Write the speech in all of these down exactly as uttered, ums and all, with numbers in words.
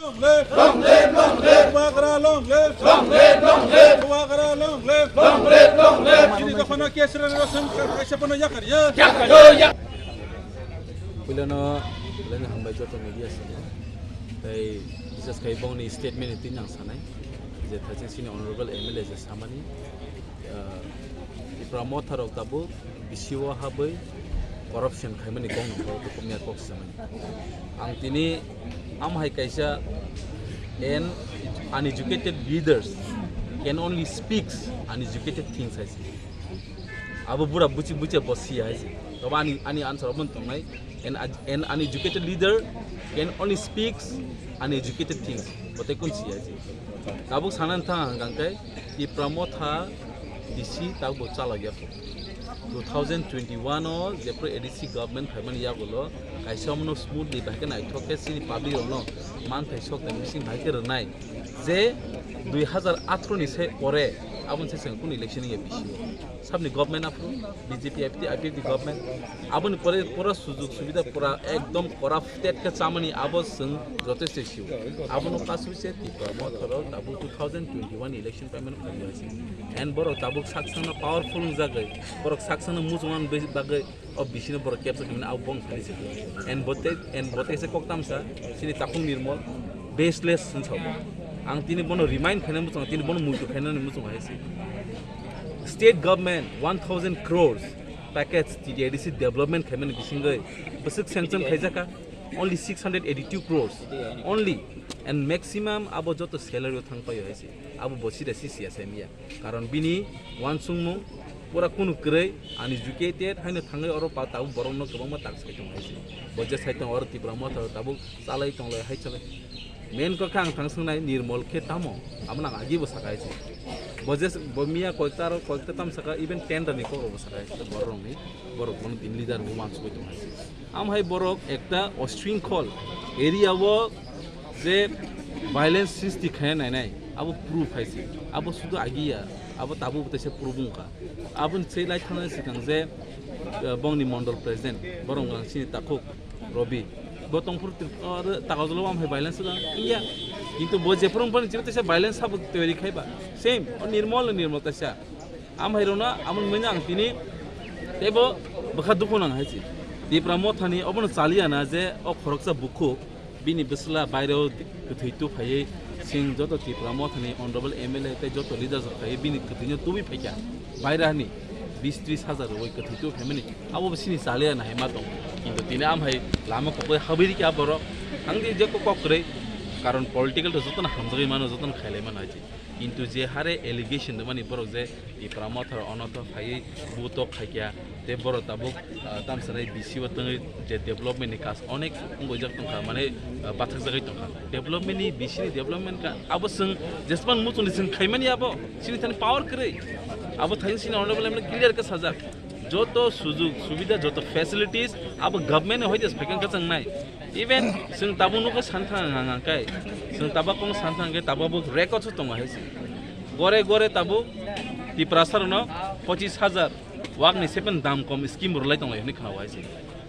Long live! Long live! Long live! Bubagra long live! Long live! Long live! Bubagra long live! Long live! Long live! Chini dophano case rwna rw song kaisa phano yakar ya. Yakar ya. Puilano, puilano hambai joto media sini. Tai bisas khai bongni statement ni twi nang sanai. Je thaching sini honorable M L A je samani. Ah, Tipra Motha rok tabuk bisi o habwi corruption khaimani kok nang kok, kok miya kok samani. Ang tini am hai kaisa, an uneducated leaders can only speaks uneducated things hai se. Abo bura buchi buchi bo siya hai se. Tobo ani, ani answer obo tongnai. An, an uneducated leader can only speaks uneducated things. Bote kun siya hai se. Tabuk sanan thang ang kangkai. Tipra Motha D C tabuk chalok ya. Two thousand twenty-one o jephru A D C government phaimani yagulo kaisa omono smoothly bahai khe naithok khe chini public rokno manthai sok tani bising bahai khe rwnai je dui hazar athro ni se pore aboni se chwng kunu election ya bisi. Sabni government aphuru B J P, I P F T, I P F T government. Aboni pore pura sujug subida pura ekdom corrupted khe chamani abo chwng jotesto sio. Abono kasui se Tipra Motha rok tabuk two thousand twenty-one election payment khaio hai se. And borok tabuk saksangno powerful wngjagwi, borok saksangno muchungna bagwi o bisino borok capture khaimani abo bong thani se. And bote, and bote se kok tamsa, sini takhuk Nirmol, baseless hwnsa bo. Ang tini bono remind khainani muchungo, tini bono muitu khainani muchungo hai se. State government one thousand crores package T T A D C development khaimani bisingwi bwswk sanction khaijaka only six hundred eighty-two crores only, and maximum abo joto salary o thang paio hai se, abo bo sida si siya sai miya, karon bini uansukmung pura kunu kwrwi uneducated haino thangwi oro pa tabuk borokno kwbangma tak sai tongo hai se, bo je sai tongo oro Tipra Motha tabuk chalai tonglai hai chalai. Main kok khe ang thang swngnai Nirmol khe tamo? Amo nang agi bo saka hai se. Bo je bo miya koikta aro koikta tam saka, even tender ni kok bo saka hai se borok rokni, borok bono tin leader bo uansugwi tong hai se. Am hai borok ekta ostringkhol area o je violence sristi khaina nainai abo proof hai se. Abo sudu agi ya, abo tabuk teisa proof wngkha. Aboni se lai thangna swkang je, eh, bongni mondol president borok wng sini takhuk. Robi, bo tongphuru Trip-, o, re, Tagajolo wng hai violence wng ya. Kintu bo jephuru wng phani chini teisa violence sabo toyari khai ba. Same, o Nirmol, Nirmol teisa. Am hai rona, amon manya ang tini, tebo bwkha dukhu nang hai si. Tipra Mothani obono chaliya na je o khoroksa bukhuk, bini bwsla baireo kwthwi tu phaiwi, sing joto Tipra Mothani honorable M L A tei joto leaders rok phaiwi bini kwthwino tubui phaikha. Bairani bis tris hajar rwi kwthwi tu phaimani. Abo bo sini chaliya na hai ma tong. Kintu tini am hai lama kokoi habiri kya borok. Ang di je kok kwrwi. Karon political to jotono hamjagwi mano, jotono khailai mano hai. Kintu je hare allegation de mani borok je Tipra Motha rok ono to phaiwi butok khaikya. Te borok tabuk, ah, tamsanai B C o tongwi je development ni kaam onek wngwi jak tongkha, mane, ah, bathakjagwi tongkha. Development ni, B C ni development ka abo chwng jesman muchungni chwng khaimani abo chini thani power kwrwi. Abo thani chini honorable M L A clear khe sajak. Joto sujug subida, joto facilities abo government ni hoite phaikang khe chwng nai. Even chwng tabuk nukha santhang ang ang kai. Chwng tabuk kong santhang khe tabuk bo record so tongo hai se. Gore gore tabuk Tiprasa rokno pochis hajar wakni seven dam kom scheme rwlai tonglai hwnwi khna hai se.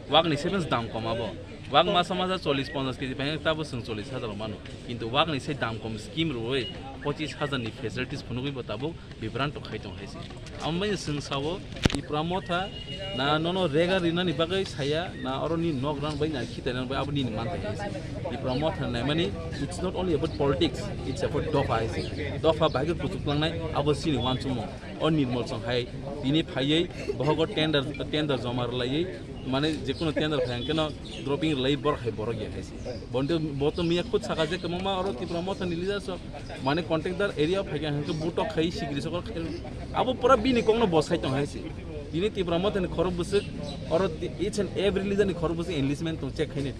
Wakni seven dam kom abo. Wak masa masa chollish ponchash kg phaikhe tabuk chwng chollish hajar mano. Kintu wakni se dam kom scheme rwui pochis hajar ni facilities phunugwi bo tabuk bibranto khai tong hai se. Amo bai chwng sao, Tipra Motha na nono rega rinani bagwi saya, na oro ni nok ran bai na khitai ran bai abo nini manthai hai se. Tipra Motha naimani, it's not only about politics, it's about dopha hai se. Dopha bai khe kuchuk langnai, abo chini uansukmung. O Nirmol Song hai tini phaiwi bohogo tender, tender joma rwlaiwi, mane jekono tender phai hwnkhe no dropping rwlai borok hai borok ya hai se. Bonte bo to miya khud saka je kwbangma oro Tipra Motha ni leaders rok mane contractor area phai kha hwnkhe butok khai sigiri sokor khai. Abo pura bini kokno bosai tong hai se. Tini Tipra Motha ni khorok bwswk oro ti-, each and every leader ni khorok bwswk enlistment tong check khaini.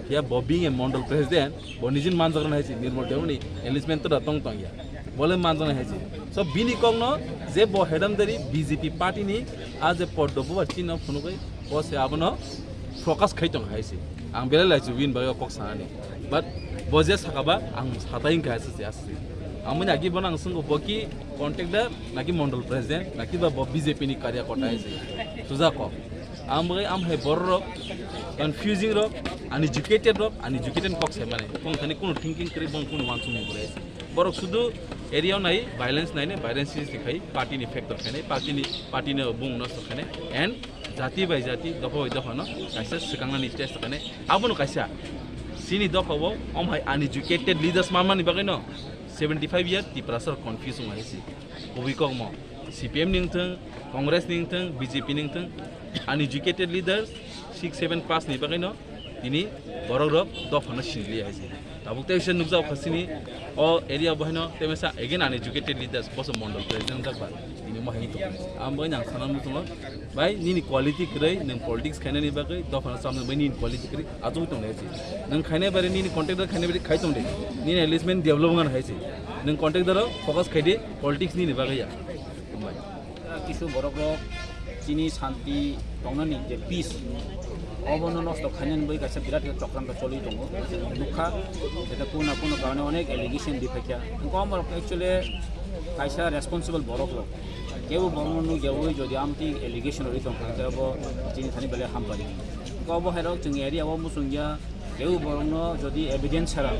Ya bo being a mondol president, bo nijin manjak rwna hai se, Nirmol Deboni enlistment to da tong tong ya. Bole manjak rwna hai se. So bini kokno je bo hedamdari B J P party ni a je Poddo Bubar chino phunugwi bo se abono focus khai tong hai se. Ang belai lai chu win bai kok sanani. But bo je saka ba ang satai wngkha hai se, se. Ang mani agi bono ang swngo bo ki contractor naki mondol president naki ba bo B J P ni karya kota hai se. Suja kok. Ang bai am hai borok rok confusing rok. Uneducated rok, uneducated kok sai mani. Kung thani kuno thinking kwrwi, bong kuno wansuk ni kwrwi. Borok sudu area o nai, violence nai ne, violence is khai, party ni factor khai ne, party ni, party ni bung nosto khai ne, and jati bai jati, dopha bai dopha no, kaisa swkang nani test khai ne. Abono kaisa, sini dopha bo, om hai uneducated leaders ma mani bagwi no, seventy five year Tiprasa rok confuse wng hai si. Kubui kok mo, C P M ni wng thung, Congress ni wng thung, B J P ni wng thung, uneducated leaders, six seven pass ni bagwi no, tini borok rok dophano sinli hai se. Tabuk tei se nukjak kha sini o area bo haino tei mesa again uneducated leaders boso mondol president jak ba tini mo hai to. Am bo nang sana mutungo bai nini quality kwrwi nang politics khainani bagwi dophano samna bai nini quality kwrwi achuk tong le se. Nang khainai bare nini contractor khainai bare khai tong de. Nini at least men develop ngan hai se. Nang contractor focus khai de politics nini bagwi ya. Bai. Kisu borok rok chini santi tongnani je peace, obono nosto khainani bai kaisa birat khe chokranto choli tongo. Nukha, eta kuna kuna karone onek allegation di phaikha. Engko amorok actually kaisa responsible borok rok. Kebo borokno nukyawi jodi amtwi allegation rwi tongkha, khe abo chini thani belai hampari. Engko abo hairok chwng area o muchungya, Kebo borokno jodi evidence sara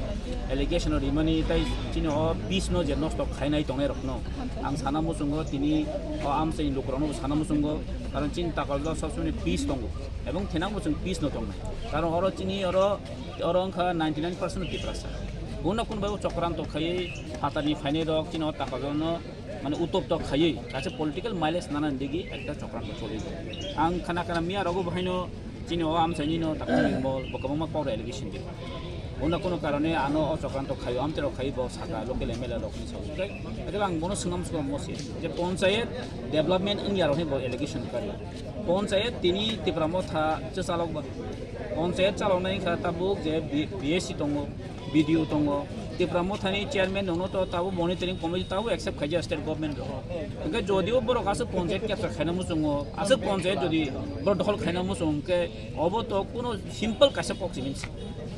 allegation o rimani tai chini o peace no je nosto khainai tongnai rokno ang sana muchungo, tini o amchaini lukurokno bo sana muchungo, karon chini Takarjala sob somoi peace tongo ebong thinang bo chwng peace no tongnai, karon oro chini oro oro wngkha ninety nine percent Tiprasa. Kuno kuno bai o chokranto khaiwi phatarni phainai rok chini o Takarjala no mane utop tok khaiwi kaisa political mileage nana digi ekta chokranto choli. Ang khana khana miya rogo bo haino chini o amchaini no takni mol bo kwbangma kok allegation di. Ono kono karone ano o chokranto khaio, amtero khai bo saka local M L A rok ni sawi. Ete ang bono swnam swnam mo se je ponchayet development wngya rok ni bo allegation kari. Ponchayet tini Tipra Motha che chalok ba. Ponchayet chalok nai kha tabuk je B-, B S C tongo. B D O tongo, Tipra Mothani chairman rokno to tabuk monitoring committee tabuk accept khaijak state government rok. Hwnkhe jodio borok aswk ponchayat capture khaina muchungo, aswk ponchayat jodi borok dokhol khaina muchung hwnkhe obo to kuno simple kaisa kok simi se.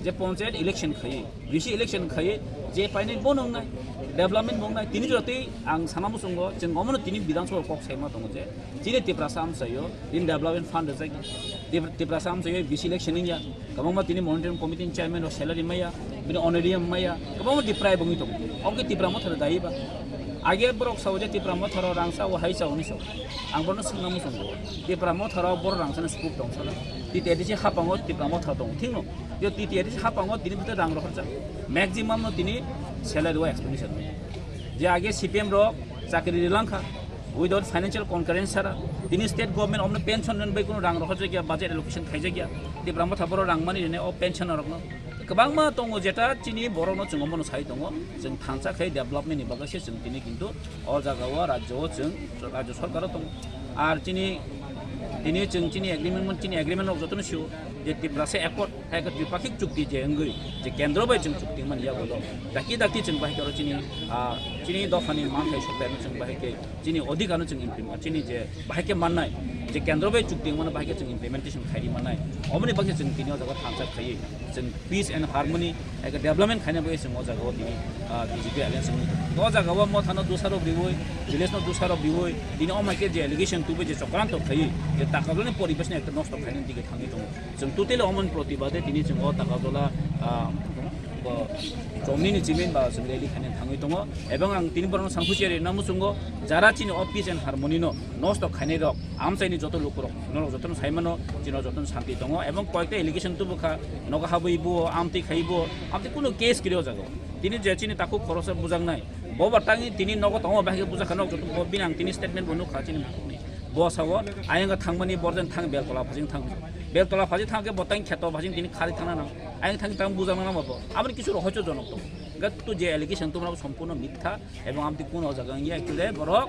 Je ponchayat election khaiwi, V C election khaiwi, je painai bono wngnai, development bo wngnai, tini jora tei ang sana muchungo, chwng omono tini Bidhan Sabha kok saima tongo je, Chini Tiprasa amchaio, tini development fund rwjak. Tip-, Tiprasa amchaio V C election wngya. Kwbangma tini monitoring committee ni chairman rok salary maya, bini honorarium maya, kwbangma deprive wngwi tongo. Obo khe Tipra Motha rok dayi ba? Age borok sao je Tipra Motha rok rang sao, hai sao hinwi sao. Ang bono swngna muchungo. Tipra Motha rok borok rang sana scope tong sana. T T A D C hapango Tipra Motha tongo. Thik no? Yo T T A D C hapango tini bwtwi rang rohorjak. Maximum no tini salary o expenditure. Je age C P M rok chakri rilangkha, without financial concurrence sara, tini state government omno pension rwna bai kuno rang rohorjakya, budget allocation khaijakya, Tipra Motha borok rang mani rwne o pension rokno. Kwbangma tongo jeta chini borokno chwng omono sai tongo, chwng thansa khai development ni bagwi se chwng tini kintu o jaga o rajyo o chwng rajyo sorkar o tongo. Ar chini tini chwng chini agreement, chini agreement rok jotono sio je Tiprasa accord, hai khe Tripakhik chukti je wngwi je kendro bai chwng chukti mani yago do. Dakti dakti chwng bahai khe oro chini, ah, chini dophani manthai software no chwng bahai khe chini odhikar no chwng implement, chini je bahai khe mannai je kendro bai chukti mano bahai khe chwng implementation khairi mannai. Omoni bagwi chwng tini o jaga thansa khaiwi chwng peace and harmony, hai khe development khaina bagwi chwng o jaga o tini, ah, B J P alliance wngwi tongo. O jaga o Motha no dusarok riwi, village no dusarok riwi, tini o mai khe je allegation tubui je chokranto khaiwi je Takarjala ni poribesh no ekta nosto khaina digi thangwi tongo. Chwng totally omoni protibade tini chwng o Takarjala, ah, bo chomni ni chimin ba chwng rally khaina thangwi tongo. Ebong ang tini borokno sangphuchi rina muchungo, jara chini o peace and harmony no nosto khainai rok, amchaini joto lukurok, norok jotono saimano, chini jotono santi tongo. Ebong koyekta allegation tubukha, nogo habwi bo, amtwi khai bo, amtwi kuno case kwrwi o jaga o. Tini je chini takhuk khoroksa bujaknai, bo ba tangwi tini nogo tongo, bahai khe bujakha, nok joto bo bini ang tini statement bo nukha chini mukhungni. Bo sao, ayang thangmani borjan thang Beltola phajing thang. Beltola phajing thang khe bo tang kheto phajing tini khari thangna nang. Ayang thang tang bujakna nang bo. Aboni kisu rohorjo jonok tongo. Hwnkhe tu je allegation tumrok sompurno mitha ebong amtwi kuno o jaga wngya actually borok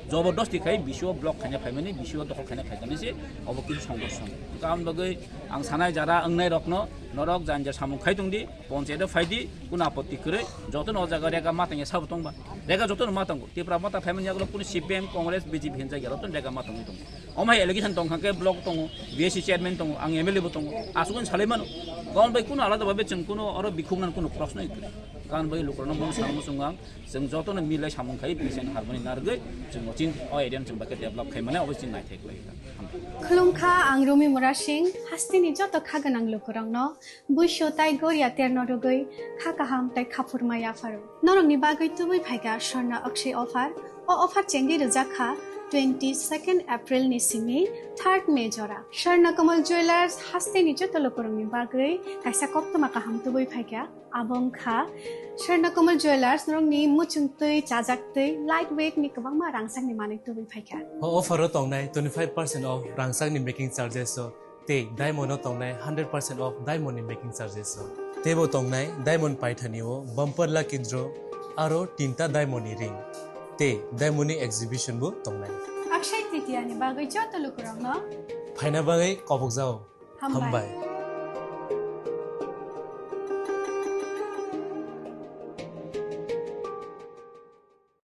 jobordosti khai B C O block khaina phaimani, B C O dokhol khaina phaikani se obo kisu songdorshon. Hwnkhe aboni bagwi ang sanai jara wngnai rokno norok janja samung khai tongdi. Ponchayat o phaidi, kuno apotti kwrwi, jotono o jaga rega ma tangya sabo tongba. Rega jotono ma tango. Tipra Motha phaimani yagulo kunu C P M, Congress, B J P hinjak ya, jotono rega ma tangwi tongo. Omo hai allegation tong kha khe block tongo, B S C chairman tongo, ang M L A bo tongo. Asukno salai mano. Kaun bai kuno alada babe chwng kuno oro bikhuk nan kuno proshno kwrwi. Kan bai lukurokno mung samung sung ang, chwng jotono milai samung khai, bini sen harmoni nargwi, chwng o chin, o area no chwng bai khe develop khai mane, obo chini naithai kwlai kha. Hambai. Khulumkha, ang Rumi Murasing, hasteni joto kha gwnang lukurokno buisu tai goria terno rwgwi kha kaham tai khaphurma yapharo. Norokni bagwi tubui phaikha Swarna Akshay offer. O offer chengwi rwjak kha twenty second April ni simi third May jora. Swarna Kamal Jewellers hasteni joto lukurokni bagwi kaisa koktwma kaham tubui phaikha. Abo wngkha Swarna Kamal Jewellers norokni muchung twi, chajak twi, light weight ni kwbangma rangchakni manwi tubui phaikha. O offer o tongnai twenty five percent off rangchakni making charges o tei diamond o tongnai hundred percent off diamond ni making charges o. Teibo tongnai diamond paithani o bumper lucky draw aro tinta diamond ni ring tei diamond ni exhibition bo tongnai. Akshay Tritiya ni bagwi joto lukurokno phaina bagwi kobokjao. Hambai. Hambai.